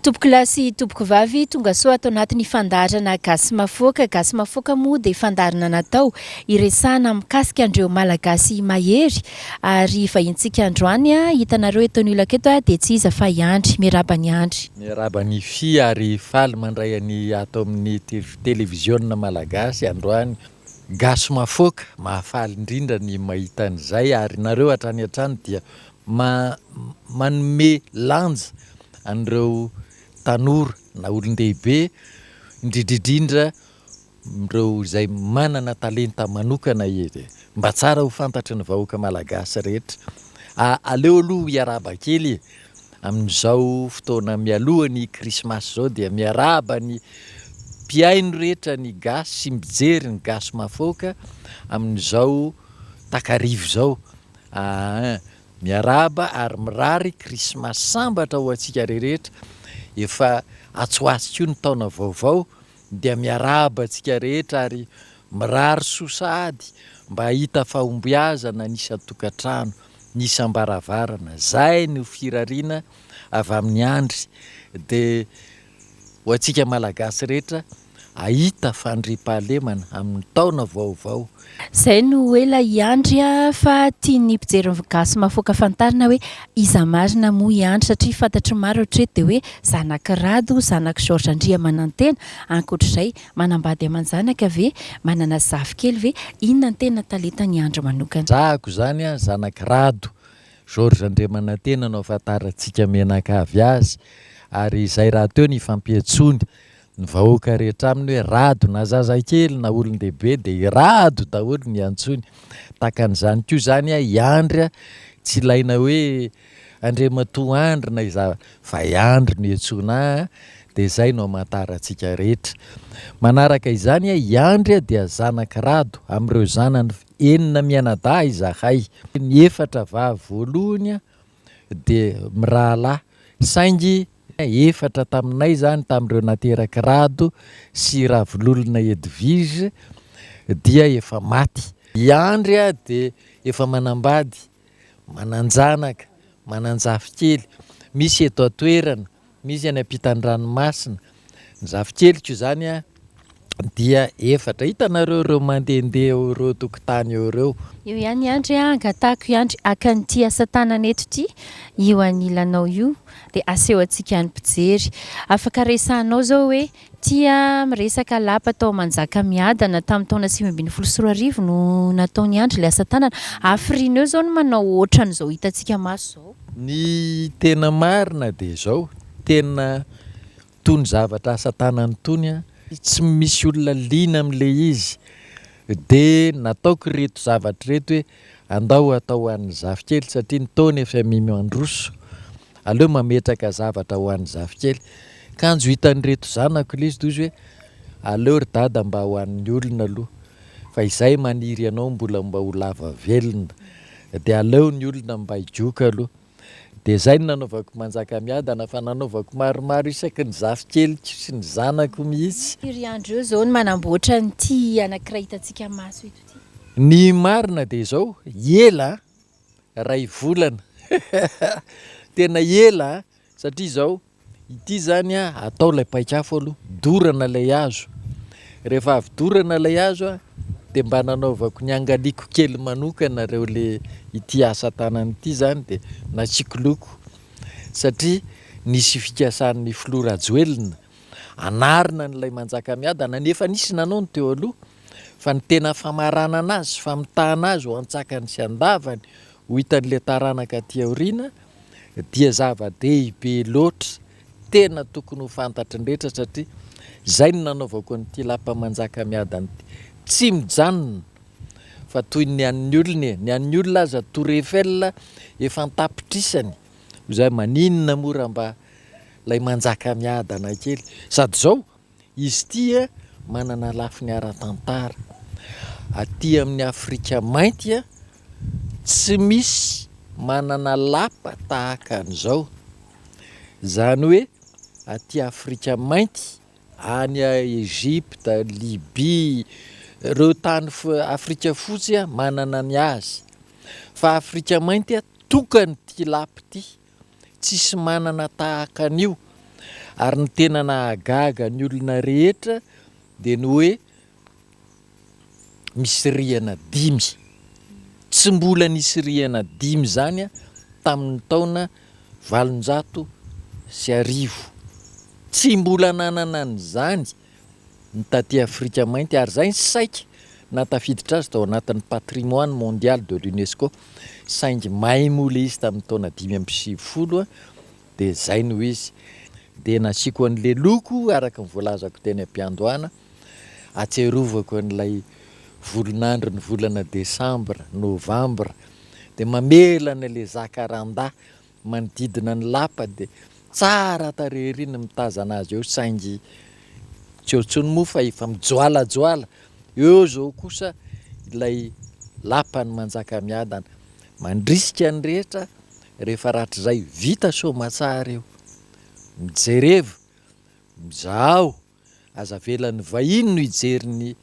Tompokolahy sy tompokovavy, tonga soa ato anatin'ny fandaharana Gasy Mafoaka. Gasy Mafoaka moa dia fandaharana natao hiresahana mikasika an'ireo Malagasy mahery ary vahintsika androany hitanareo eto anilako eto dia tsy iza fa i Andry. Miarahaba an'i Andry. Miarahaba an'i Fy ary faly mandray an'i ato amin'ny televiziona malagasy androany. Gasy mafoaka, mahafaly indrindra ny mahita an'izay ary nareo hatrany hatrany dia manome lanja an'ireo tanora na olon-dehibe indrindrindrindra ireo izay manana talenta manokana e! Mba tsara ho fantatry ny vahoaka malagasy rehetra. Aleo aloha hiarahaba kely e! Amin'izao fotoana mialoha ny krismasy izao dia miarahaba ny mpihaino rehetra ny gasy sy mijery ny gasy mafoaka amin'izao takariva izao. Aa Miarahaba ary mirary krismasy sambatra ho antsika reretra. Efa atsy ho atsy koa ny taona vaovao dia miarahaba antsika rehetra ary mirary soa sahady mba hahita fahombiazana ny isan-tokantrano, ny isam-baravarana. Zay no firariana avy amin'i Andry dia ho antsika Malagasy rehetra hahita fandriampahalemana amin'ny taona vaovao. Zay no ela i Andry fa tian'ny mpijery ny Gasy Mafoaka fantarina hoe iza marina moa i Andry satria fantatry ny maro hatreto dia hoe zanak'i Rado, zanak'i Georges Andriamanantena, ankoatr'izay manambady aman-janaka ve, manana zafikely ve, inona ny tena talentan'i Andry manokana? Zahako izany an, zanak'i Rado, Georges Andriamanantena no ahafantarantsika mianakavy azy ary izay rahateo ny ifampiantsoany ny vahoaka rehetra aminy hoe Rado na zazakely na olon-dehibe dia i Rado daholo ny iantsoany. Tahaka an'izany koa izany i Andry tsy ilaina hoe Andriamatoa Andry na iza fa i Andry no iantsoana ahy dia izay no amantarantsika rehetra. Manaraka izany i Andry dia zanak'i Rado amin'ireo zanany enina mianadahy izahay. Ny efatra vavy voalohany dia mirahalahy saingy efatra taminay izany tamin'ireo naterak'i Rado sy Ravololona Edwige dia efa maty. I Andry dia efa manambady, manan-janaka, manan-jafikely, misy eto an-toerana, misy any ampitan-dranomasina. Ny zafikeliko izany dia efatra. Hitanareo ireo mandehandeha eo ireo tokotany eo ireo. Eo ihany i Andry a, angatahako i Andry haka an'ity asa tanana eto ity, io anilanao io, dia aseho antsika ny mpijery. Afaka resahanao izao hoe tia miresaka lapa tao Manjakamiadana tamin'ny taona 2019 no nataon'i Andry ilay asa tanana. Hafiriana eo izao no manao ohatran'izao hitantsika maso izao? Ny tena marina dia izao, tena Itony zavatra asa tanana itony an, tsy misy olona liana amin'ilay izy, dia nataoko ireto zavatra ireto hoe andao atao ho an'ny zafikely satria ny taona efa mimandroso, aleo mametraka zavatra ho an'ny zafikely. Kanjo hitan'ireto zanako ilay izy dia hoy izy hoe aleo ry dada mba ho an'ny olona aloha fa izay maniry anao mbola mba ho lava velona, dia aleo ny olona mba higoka aloha. Dia izay no nanaovako Manjakamiadana fa nanaovako maromaro isaky ny zafikeliko sy ny zanako mihitsy. Firy andro eo izao no manamboatra an'ity anankiray hitantsika maso eto ity? Ny marina dia izao, ela an! Iray volana. Tena ela an! Satria izao, Ity izany an, atao ilay paik'afo aloha, dorana ilay hazo. Rehefa avy dorana ilay hazo an, dia mba nanaovako niangaliako kely manokana ireo le ity asa tanana ity izany dia nasiako loko satria nisy fikasan'ny filoha Rajoelina hanarina an'ilay Manjakamiadana nefa nisy nanao ny teo aloha fa ny tena famaranana azy, famitahana azy ho antsakany sy andavany ho hitan'ilay taranaka aty aoriana dia zava-dehibe loatra, tena tokony ho fantatry ny rehetra satria izay no nanaovako an'ity lapa Manjakamiadana ity, tsy mijanona fa toy ny an'ny olona e, ny an'ny olona aza tour Eiffel efa an-tapitrisany, izay maninona moa raha mba ilay Manjakamiadana kely, sady izao Izy ity manana lafiny ara-tantara. Aty amin'ny Afrika mainty tsy misy manana lapa tahaka an'izao. Izany hoe aty Afrika mainty, any Egypte, Libye, ireo tany Afrika fotsy manana ny azy. Fa Afrika mainty tokana ity lapa ity. tsisy manana tahaka an'io. Ary ny tena nahagaga ny olona rehetra dia ny hoe misy rihana dimy. Tsy mbola nisy rihana dimy izany tamin'ny taona 1800. Tsy mbola nanana an'izany ny taty Afrika mainty ary izay ny saika nahatafiditra azy tao anatin'ny patrimoine mondial de l'UNESCO saingy may moa ilay izy tamin'ny taona 95 dia izay no izy. Dia nasiako an'ilay loko araka ny voalazako teny am-piandohana, ahatsiarovako an'ilay volon'andro ny volana desambra, novambra, dia mamelana ilay zakarandà manodidina ny lapa dia tsara tarehy ery ny mitazana azy eo saingy tsy eo intsony moa fa efa mijoalajoala eo izao kosa ilay lapan'i Manjakamiadana. Mandrisika ny rehetra rehefa rahatrizay vita soamatsara io, mijereva, mizahao. Aza avela ny vahiny no hijery ny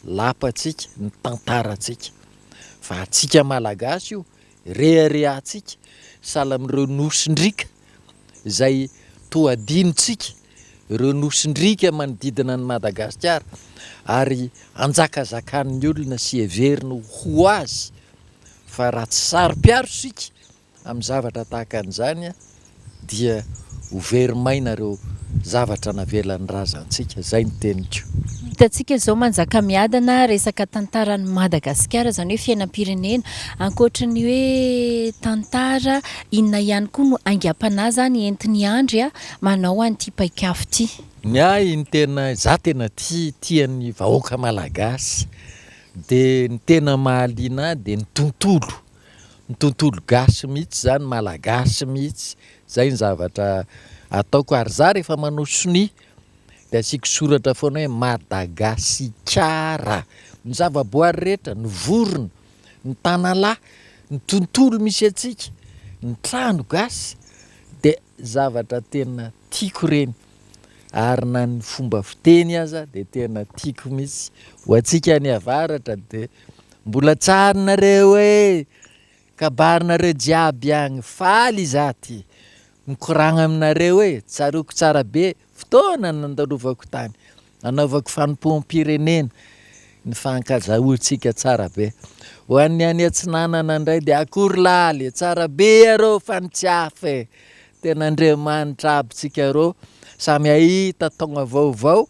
lapantsika, ny tantarantsika. Fa antsika Malagasy io, reharehantsika, sahala amin'ireo nosin-driaka izay toa adinontsika, ireo nosin-driaka manodidina an'i Madagasikara ary anjakazakan'ny olona sy heveriny ho azy. Fa raha tsy saro-piaro isika Amin'ny zavatra tahaka an'izany dia ho very maina ireo zavatra navelan'ny razantsika. Izay no teniko. Hitantsika izao Manjakamiadana resaka tantaran'i Madagasikara, izany hoe fiainam-pirenena. Ankoatry ny hoe tantara, inona ihany koa no aingam-panahy izany entin'i Andry manao an'ity paik'afo ity? Ny ahy ny tena, izaho tena tia, tia ny vahoaka malagasy. Dia ny tena mahaliana ahy dia ny tontolo. Ny tontolo gasy mihitsy zany, malagasy mihitsy, zay ny zavatra ataoko ary za rehefa manao sonia de asiako soratra foana hoe Madagasikara, ny zavaboary rehetra, ny vorona, ny tanalahy, ny tontolo misy antsika, ny trano gasy de zavatra tena tiako ireny ary na ny fomba fiteny aza de tena tiako mihitsy, ho antsika any avaratra de Mbola tsara nareo e! Kabarinareo jiaby agny, faly izaho ty mikoragna aminareo e! Tsaroako tsara be fotoana nandalovako tany, nanaovako fanompoam-pirenena, nifankazahoantsika tsara be. Ho an'ny any atsinanana ndray de akory laly e! Tsara be arô fa ny tsy hafa e! Tena Andriamanitra aby tsika rô, samy hahita taogna vaovao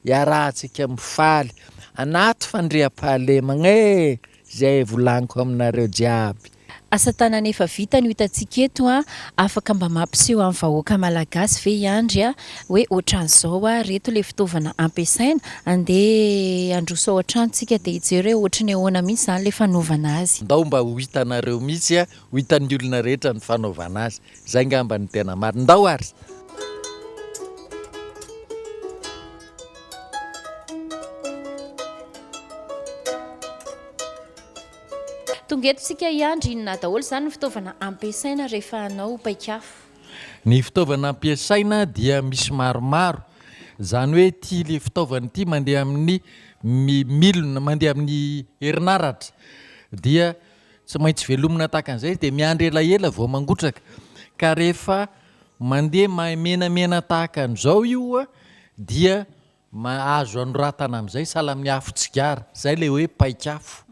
Iarahantsika mifaly anaty fandriampahalemagna e! Zay volagniko aminareo jiaby. Asa tanana efa vita no hitantsika eto a, afaka mba mampiseho amin'ny vahoaka malagasy ve i Andry a, hoe ohatran'izao a, reto le fitaovana ampiasaina, andeha handroso ao an-trano tsika dia hijery hoe ohatry ny ahoana mihitsy izany le fanaovana azy. Ndao mba ho hitanareo mihitsy a, ho hitan'ny olona rehetra ny fanaovana azy. Zay ngamba no tena marina. Ndao ary! Tonga eto isika hiandry inona daholo izany ny fitaovana ampiasaina rehefa hanao paik'afo? Ny fitaovana ampiasaina dia misy maromaro, izany hoe ity le fitaovana ity mandeha amin'ny milina, mandeha amin'ny herinaratra dia Tsy maintsy velomina tahaka an'izay izy dia miandry elaela vao mangotraka. Ka rehefa mandeha menamena tahaka an'izao io dia azo anoratana amin'izay sahala amin'ny afo tsigara. Izay ilay hoe paik'afo.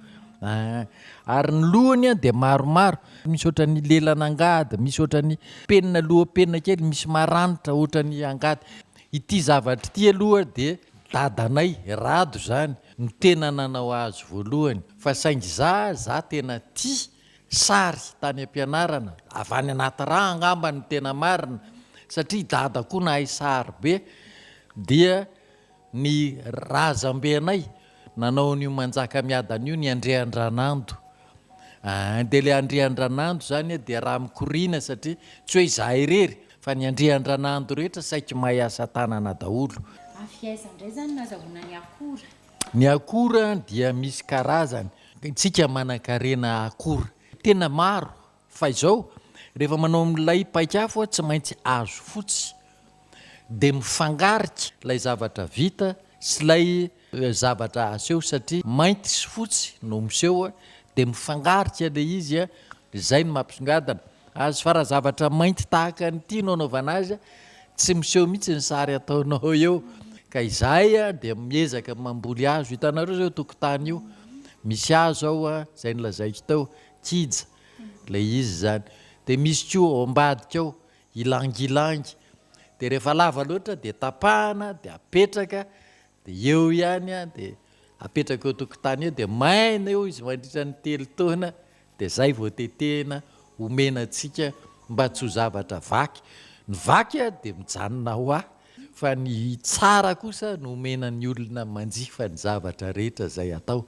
Ary ny lohany dia maromaro. Misy ohatran'ny lelan'angady, misy ohatran'ny penina loham-penina kely, misy maranitra ohatran'ny angady. Ity zavatra ity aloha dia dadanay, Rado izany, no tena nanao azy voalohany fa saingy za za tena tia sary tany am-pianarana, avy any anaty rà angamba no tena marina satria i dada koa nahay sary be dia ny razambe anay nanao an'io Manjakamiadana io ny Andriandranando ah dia ilay Andriandranando zany dia rà mikoriana satria tsy hoe izaho irery fa ny Andriandranando rehetra saiky mahay asa tanana daholo. Avy aiza indray izany no azahoana ny akora? Ny akora dia misy karazany. Tsika manankarena akora. Tena maro. Fa izao, rehefa manao amin'ilay paik'afo tsy maintsy azo fotsy. Dia mifangarika ilay zavatra vita sy ilay zavatra aseho satria mainty sy fotsy no miseho dia mifangarika ilay izy, izay no mampisongadina azy. Fa raha zavatra mainty tahaka an'ity no anaovana azy. Tsy miseho mihitsy ny sary ataonao eo. Ka izahay dia miezaka mamboly hazo. Hitanareo izao io tokotany io, misy hazo ao izay nolazaiko teo, kija ilay izy izany. Dia misy koa ao ambadika ao, ylang-ylang. Dia rehefa lava loatra dia tapahana dia apetraka Dia eo ihany an, dia apetraka eo an-tokotany eo, dia maina eo izy mandritra ny telo taona, dia izay vao tetehina omena antsika mba tsy ho zavatra vaky. Ny vaky an, dia mijanona ho ahy, fa ny tsara kosa no omena ny olona manjifa ny zavatra rehetra izay atao.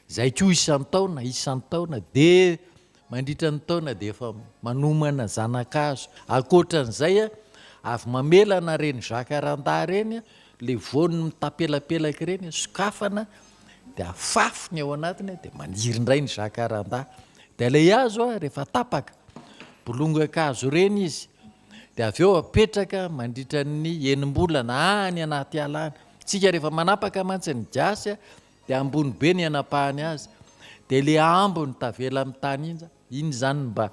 Izay koa isan-taona, isan-taona dia Mandritra ny taona dia efa manomana zana-kazo. Ankoatran'izay, avy mamelana ireny jacaranda ireny, ilay voany mitapelapelaka ireny, sokafana dia afafy ny ao anatiny dia maniry indray ny jacaranda. Dia ilay hazo rehefa tapaka, bolongan-kazo ireny izy, dia avy eo apetraka mandritra ny enim-bolana any anaty ala any. Isika rehefa manapaka mantsy ny gasy Dia ambony be ny anapahany azy. Dia le ambiny tavela amin'ny tany iny, iny izany mba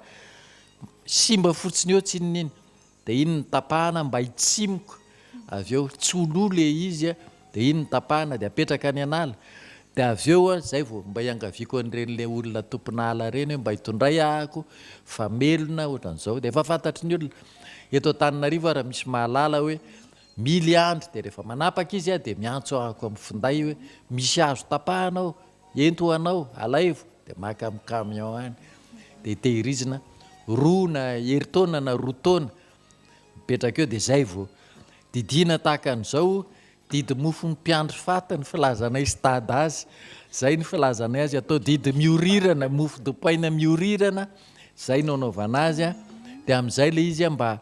simba fotsiny eo tsinona iny. Dia iny no tapahana mba hitsimoka avy eo, tsy ho lo le izy an, dia iny no tapahana dia apetraka any an'ala. Dia avy eo an, izay vao mba iangaviako an'ireny le olona tompon'ala ireny hoe mba itondray ahako fa melona ohatran'izao. Dia efa fantatry ny olona. Eto Antananarivo ara misy mahalala hoe Mily andro dia rehefa manapaka izy dia miantso ahako amin'ny finday hoe misy hazo tapahana ao, ento ho anao, alaivo, dia maka amin'ny camion any dia tehirizina roa na herintaona na roa taona mipetraka eo dia izay vao didiana tahaka an'izao, didy mofo mpiandry faty ny filazanay sy dada azy, izay ny filazanay azy, atao didy miorirana, mofo dipaina miorirana, izay no anaovana azy dia amin'izay ilay izy mba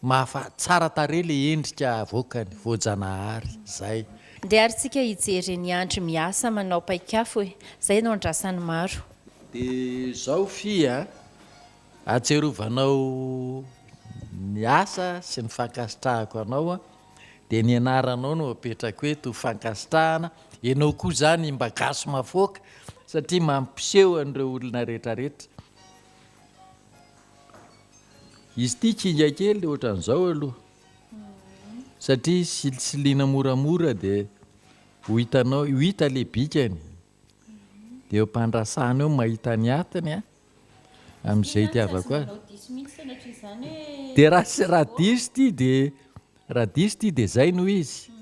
Mahafa tsara tarehy le endrika avoakany, voajanahary, zay. Ndeha ary tsika hijery an'i Andry miasa manao paik'afo e! Zay no andrasan'ny maro. De zao fy a, ahatsiarovanao ny asa sy ny fankasitrahako anao de ny anaranao no apetrako eto ho fankasitrahana, enao koa zany mba gasy mafoaka satria mampiseho an'ireo olona retraretra. Izy ity kinga kely ohatran'izao aloha satria silisiliana moramora dia ho hitanao, ho hita ilay bikany. Dia eo am-pandrasana eo mahita ny atiny an, amin'izay itiavako azy. Dia raha raha diso ity dia raha diso ity dia izay no izy.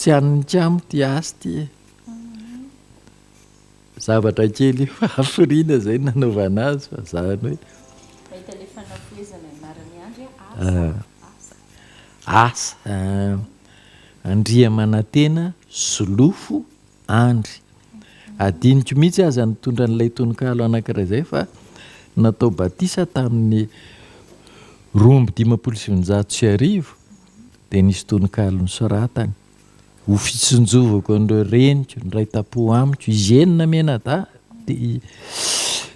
Tsy an'ny kamo ty asa ty e. Zavatra kely hafiriana zay nanaovana azy fa zany hoe. Mahita le fanafohezana anaran'i Andry aho, asa, asa. Asa, Andriamanantena Solofo Andry. Adinoko mihitsy aza nitondra an'ilay tononkalo anankiray izay fa natao batisa tamin'ny 1952 dia nisy tononkalo nosoratany. Ho fitsinjovako an'ireo reniko, niray tampo amiko, izy enina mianadahy. Dia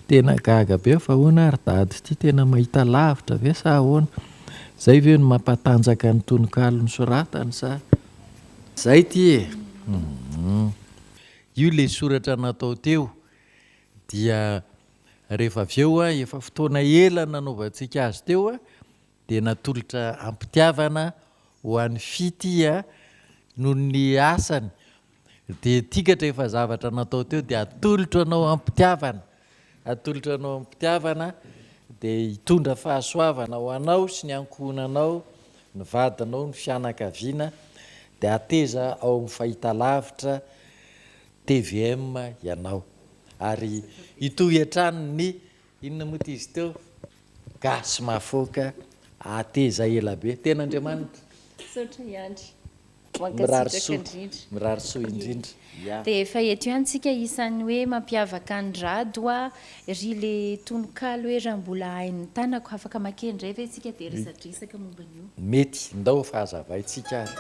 tena gaga be aho fa ahoana ary dada ity tena mahita lavitra ve sa ahoana? Izay ve no mampatanjaka ny tononkalo nosoratany sa? Izay ity e! Io ilay soratra natao teo dia rehefa avy eo efa fotoana ela nanaovantsika azy teo dia natolotra am-pitiavana ho an'i Fitia noho ny asany dia tikatra efa zavatra natao teo dia atolotro anao am-pitiavana, atolotro anao am-pitiavana dia hitondra fahasoavana ho anao sy ny ankohonanao, ny vadinao, ny fianakaviana dia hateza ao amin'ny fahitalavitra tvm ianao ary hitohy hatrany ny inona moa ity izy teo? Gasy mahafoaka hateza ela be. Tena Andriamanitra. Misaotra Andry. Mirary Mankasitraka soa, indrindra. mirary soa indrindra. Ya. Dia efa eto ihany tsika isan'ny hoe mampiavaka an'i Rado a, ry le tononkalo hoe raha mbola hain'ny tanako, afaka makeny indray ve tsika dia resadresaka momba an'io. Mety, ndao fa hazavaintsika ary.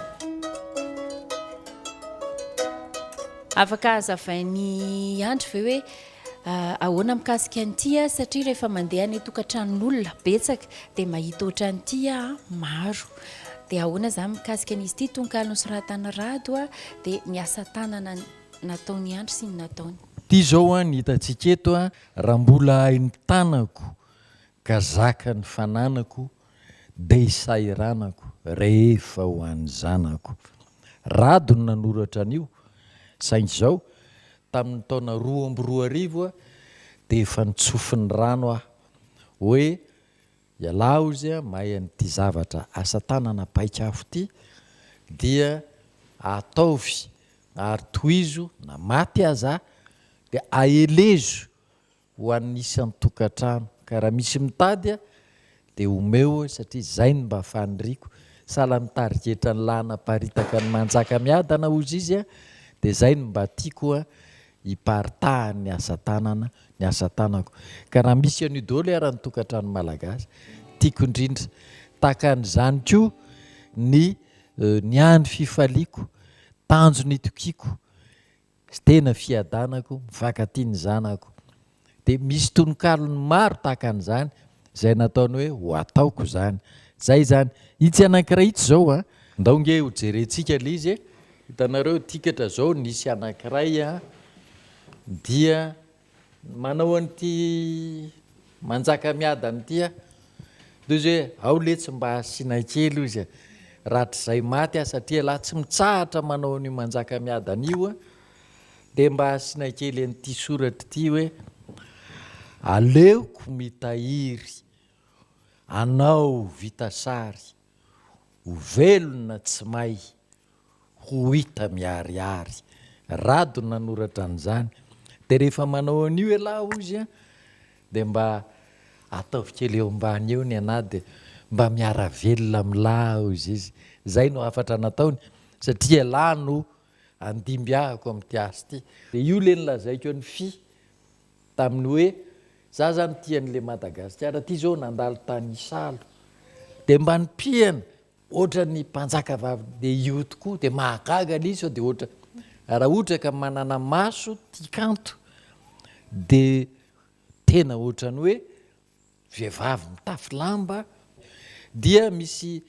Afaka hazavain'i Andry ve hoe Ahoana mikasika an'ity aho satria rehefa mandeha any an-tokantranon'olona betsaka dia mahita ohatran'ity aho maro. Dia ahoana izany mikasika an'izy ity tononkalo nosoratan'i Rado dia ny asa tanana nataon'i Andry sy ny nataony. Ity izao ny hitantsika eto, raha mbola hain'ny tanako ka zaka ny fananako dia isahiranako rehefa ho an'ny zanako. Rado no nanoratra an'io saingy izao Tamin'ny taona 2002 dia efa nitsofin'ny rano aho hoe ialahy ozy mahay an'ity zavatra asa tanana paik'afo ity dia ataovy ary tohizo na maty aza aho dia aelezo ho an'ny isan-tokantrano ka raha misy mitady dia omeo satria izay no mba faniriako, sahala ny tarigetra ny laha-naparitaka ny Manjakamiadana hozy izy dia izay no mba tiako hiparitahan'ny asa tanana, ny asa tanako. Ka raha misy an'io daholo ara ny tokantrano malagasy, tiako indrindra. Tahaka an'izany koa ny ny hany fifaliako, tanjona itokiako, Sy tena fiadanako, mifankatia ny zanako. Dia misy tononkalony maro tahaka an'izany, izay nataony hoe ho ataoko izany. Izay izany. Itsy anankiray itsy izao an. Ndao nge ho jerentsika ilay izy e. Hitanareo, tikatra izao nisy anankiray an, dia Manao an'ity Manjakamiadana ity aho. Dia hoy izy hoe, ao letsy mba asiana kely hoy izy e. Rahatrizay maty aho satria ialahy tsy mitsahatra manao an'io Manjakamiadana io dia mba asiana kely an'ity soratra ity hoe, aleoko mitahiry anao vita sary ho velona tsy may ho hita miharihary. Rado no nanoratra an'izany. Dia rehefa manao an'io ialahy hozy an, dia mba ataovy kely eo ambany eo ny anah dia mba miara-velona amin'lah hozy izy. Izay no hafatra nataony satria ialahy no handimby ahako amin'ity asa ity. Dia io ilay nolazaiko an'i Fy tamin'ny hoe za zany tia an'ilay Madagasikara ity izao nandalo tany Isalo dia mba nipihana Ohatra ny mpanjaka vavy dia io tokoa dia mahagaga ilay izy fa dia ohatra raha ohatra ka manana maso tia kanto dia tena ohatran'ny hoe vehivavy mitafy lamba dia misy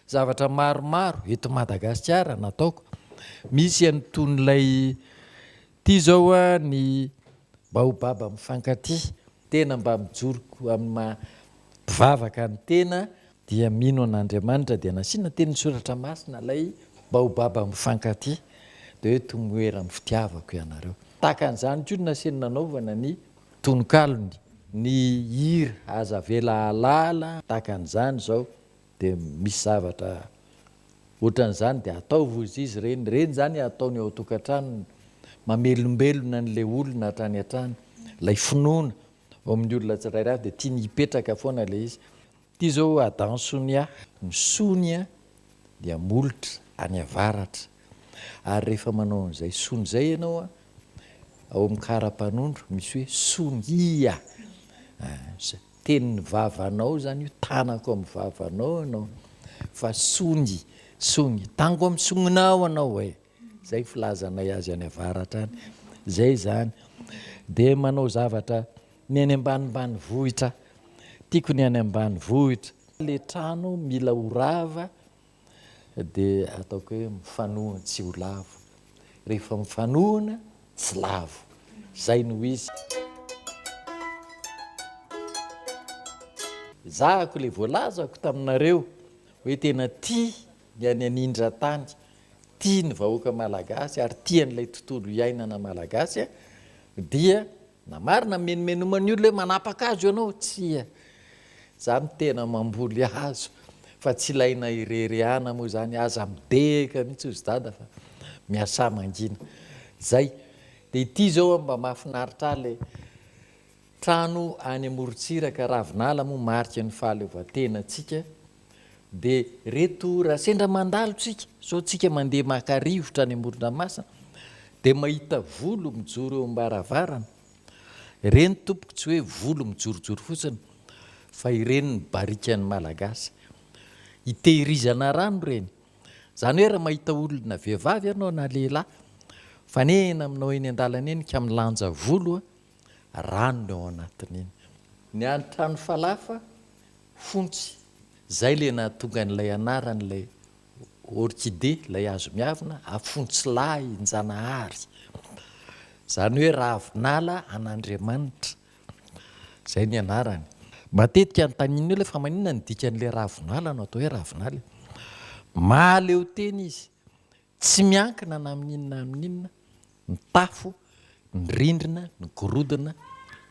zavatra maromaro eto Madagasikara nataoko misy an'itony Ity izao ny baobab mifankatia. Tena mba mijoro amin'ny maha mpivavaka ny tena dia mino an'Andriamanitra dia nasiana tenin'ny soratra masina ilay baobab mifankatia dia hoe tomoera amin'ny fitiavako ianareo. Tahaka an'izany koa no nasiany nanaovana ny tononkalony, ny hira aza avela hahalala, tahaka an'izany izao Dia misy zavatra ohatran'izany dia ataovy hozy izy ireny, ireny izany ataony ao an-tokantranony, mamelombelona an'ilay olona hatrany hatrany, ilay finoana ao amin'ny olona tsirairay avy dia tiany hipetraka foana ilay izy. Ity izao Adam Sonia, ny sonia dia molotra any avaratra, ary rehefa manao an'izay sonia izay ianao ao amin'ny kara-panondro misy hoe sonia, Tenin'ny vavanao izany io, tanako amin'ny vavanao ianao fa sony, sony, tango amin'ny soninao ianao e! Izay filazanay azy any avaratra any. Izay izany. Dia manao zavatra ny any ambanimbanivohitra. Tiako ny any ambanivohitra. Ilay trano mila ho rava dia ataoko hoe mifanohana tsy ho lavo. Rehefa mifanohana tsy lavo. Zay no izy. Zahako ilay voalazako taminareo hoe tena tia ny any anindran-tany, tia ny vahoaka malagasy ary tia an'ilay tontolo iainana malagasy dia Na marina mimenomenoman'ny olona hoe manapaka hazo ianao, tsia, za no tena mamboly hazo fa tsy ilaina ireharehana moa izany, aza midehaka mihitsy hozy dada fa miasà mangina. Zay. Dia ity izao mba mahafinaritra ahy le trano any amorontsiraka, ravinala moa mariky ny fahaleovantenantsika. Dia reto raha sendra mandalo tsika, sao tsika mandeha maka rivotra any amoron-dranomasina, dia mahita volo mijoro eo am-baravarana. Ireny tompoko tsy hoe volo mijorojoro fotsiny fa ireny ny barikan'ny Malagasy. Itehirizana rano ireny. Izany hoe raha mahita olona vehivavy ianao na lehilahy mifanena aminao eny an-dalana eny ka milanja volo, rano ny ao anatin'iny. Ny an'ny trano falafa Fontsy. Zay le nahatonga an'ilay anaran'ilay orchidée, ilay hazo miavina, Afontsilahinjanahary. Izany hoe ravinala an'Andriamanitra. Zay ny anarany. Matetika anontanian'ny olona hoe fa maninona ny dikan'ilay ravinala no atao hoe ravinala e? Mahaleo tena izy. Tsy miankina na amin'inona na amin'inona, ny tafo, ny rindrina, ny gorodona,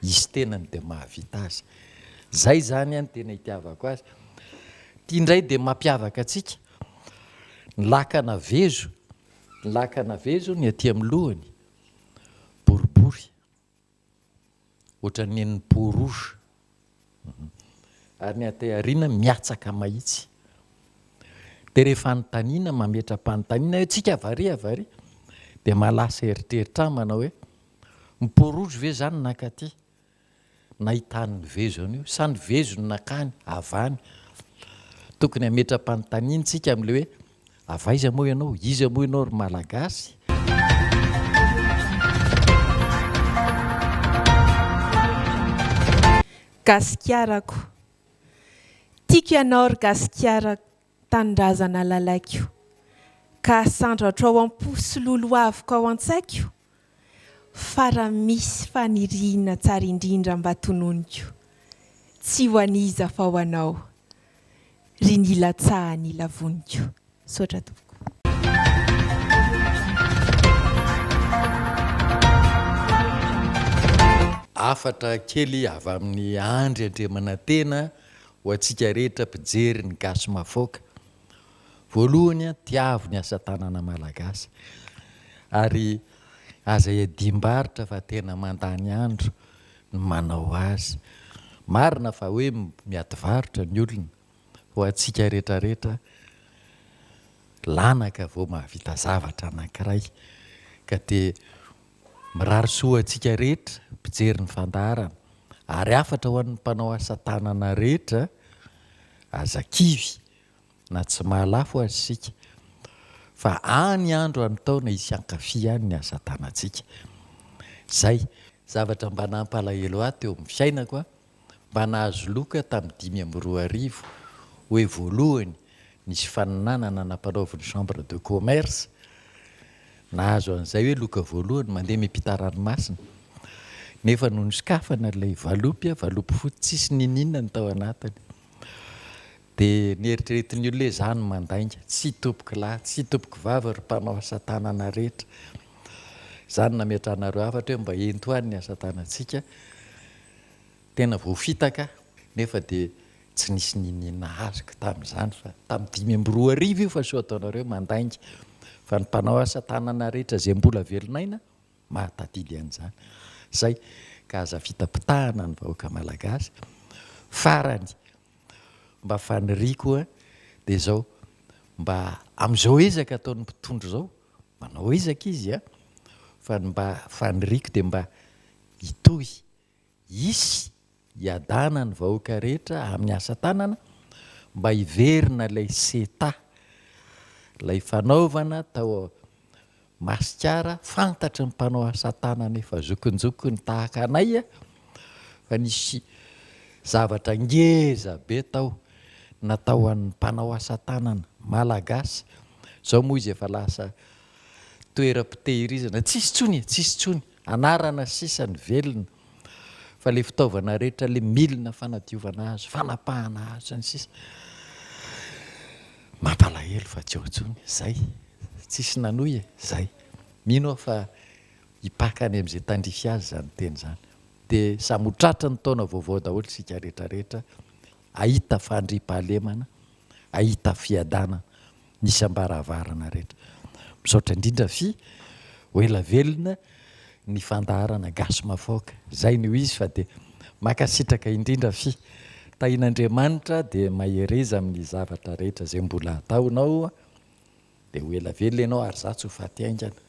izy tenany dia mahavita azy. Izay izany no tena itiavako azy. Ity indray dia mampiavaka antsika, ny lakana vezo, ny lakana vezo ny aty amin'ny lohany, boribory. Ohatran'ny an'ny peau rouge. Ary ny aty aoriana mihatsaka mahitsy. Dia rehefa anontaniana, mametra-panontaniana hoe tsika avy ary avy ary, dia mahalasa eritreritra ahy manao hoe, ny peau rouge ve izany nankaty? Nahitany ny vezo an'io sa ny vezo no nakany avy any? Tokony hametra-panontaniana isika amin'ilay hoe Avy aiza moa ianao? Iza moa ianao ry Malagasy? Gasikarako. Tiako ianao ry Gasikara tanindrazana lalaiko Ka asandratro ao am-po sy lolohaviko ao an-tsaiko Fa raha misy faniriana tsara indrindra mba tononiko Tsy ho an'iza fa ho anao Ry nilatsahan'ny lavoniko. Misaotra tompoko. Hafatra kely avy amin'i Andry Andriamanantena ho antsika rehetra mpijery ny Gasy Mafaoka. Voalohany, tiavo ny asa tanana malagasy. Ary aza iadiam-barotra fa tena mandany andro ny manao azy. Marina fa hoe miady varotra ny olona, ho antsika rehetrarehetra lanaka vao mahavita zavatra anankiray. Ka dia mirary soa antsika rehetra mpijery ny fandaharana ary hafatra ho an'ny mpanao asa tanana rehetra, aza kivy na tsy mahalafo aza isika fa any andro any taona hisy hankafy ihany ny asa tanantsika. Zay zavatra mba nampalahelo ahy teo amin'ny fiainako a, mba nahazo loka tamin'ny 2005 hoe voalohany nisy faninanana nampanaovin'ny chambre de commerce, nahazo an'izay hoe loka voalohany mandeha miampita ranomasina nefa nony sokafana ilay valopy, valopy fotsy tsisy niniana ny tao anatiny. Dia neritreretin'ny olona hoe izaho no mandainga. Tsia tompoko lahy, tsia tompoko vavy ry mpanao asa tanana rehetra. Izaho no nametrahanareo hafatra hoe mba ento any ny asa tanantsika. Tena voafitaka aho, nefa dia tsy nisy niniana azoko tamin'izany fa tamin'ny 2005 io fa soa ataonareo mandainga. Fa ny mpanao asa tanana rehetra izay mbola velon'aina mahatadidy an'izany. Izay ka aza fitapitahana ny vahoaka malagasy. Farany, mba faniriako dia izao, mba amin'izao ezaka ataon'ny mpitondra izao, manao ezaka izy an, fa ny mba faniriako dia mba hitohy, hisy hiadana ny vahoaka rehetra amin'ny asa tanana, mba hiverina ilay SETA, ilay fanaovana tao Masikara, fantatry ny mpanao asa tanana efa zokinjokiny tahaka anay fa nisy zavatra ngeza be tao natao ho an'ny mpanao asa tanana malagasy, izao moa izy efa lasa toeram-pitehirizana, tsisy intsony e, tsisy intsony, anarana sisa ny velona fa le fitaovana rehetra, le milina fanadiovana hazo, fanapahana hazo sy ny sisa Mampalahelo fa tsy ao intsony, zay, tsisy nanohy e, zay. Mino aho fa hipaka any amin'izay tandrify azy izany teny izany. Dia samy ho tratry ny taona vaovao daholo isika rehetra rehetra, hahita fandriampahalemana, hahita fiadanana ny isam-baravarana rehetra. Misaotra indrindra fy, ho ela velona ny fandaharana Gasy Mafaoka. Zay no izy fa dia mankasitraka indrindra fy. Tahin'Andriamanitra dia mahereza amin'ny zavatra rehetra izay mbola ataonao dia ho ela velona ianao ary za tsy ho faty haingana.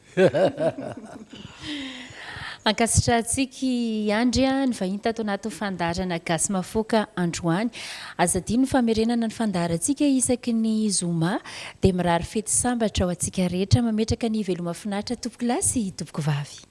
Ankasitrahantsika i Andry ny vahiny tato anatin'ny fandaharana Gasy Mafoaka androany. Aza adino ny famerenana ny fandaharantsika isaky ny zoma dia mirary fety sambatra ho antsika rehetra mametraka ny veloma finaritra tompokolahy sy tompokovavy.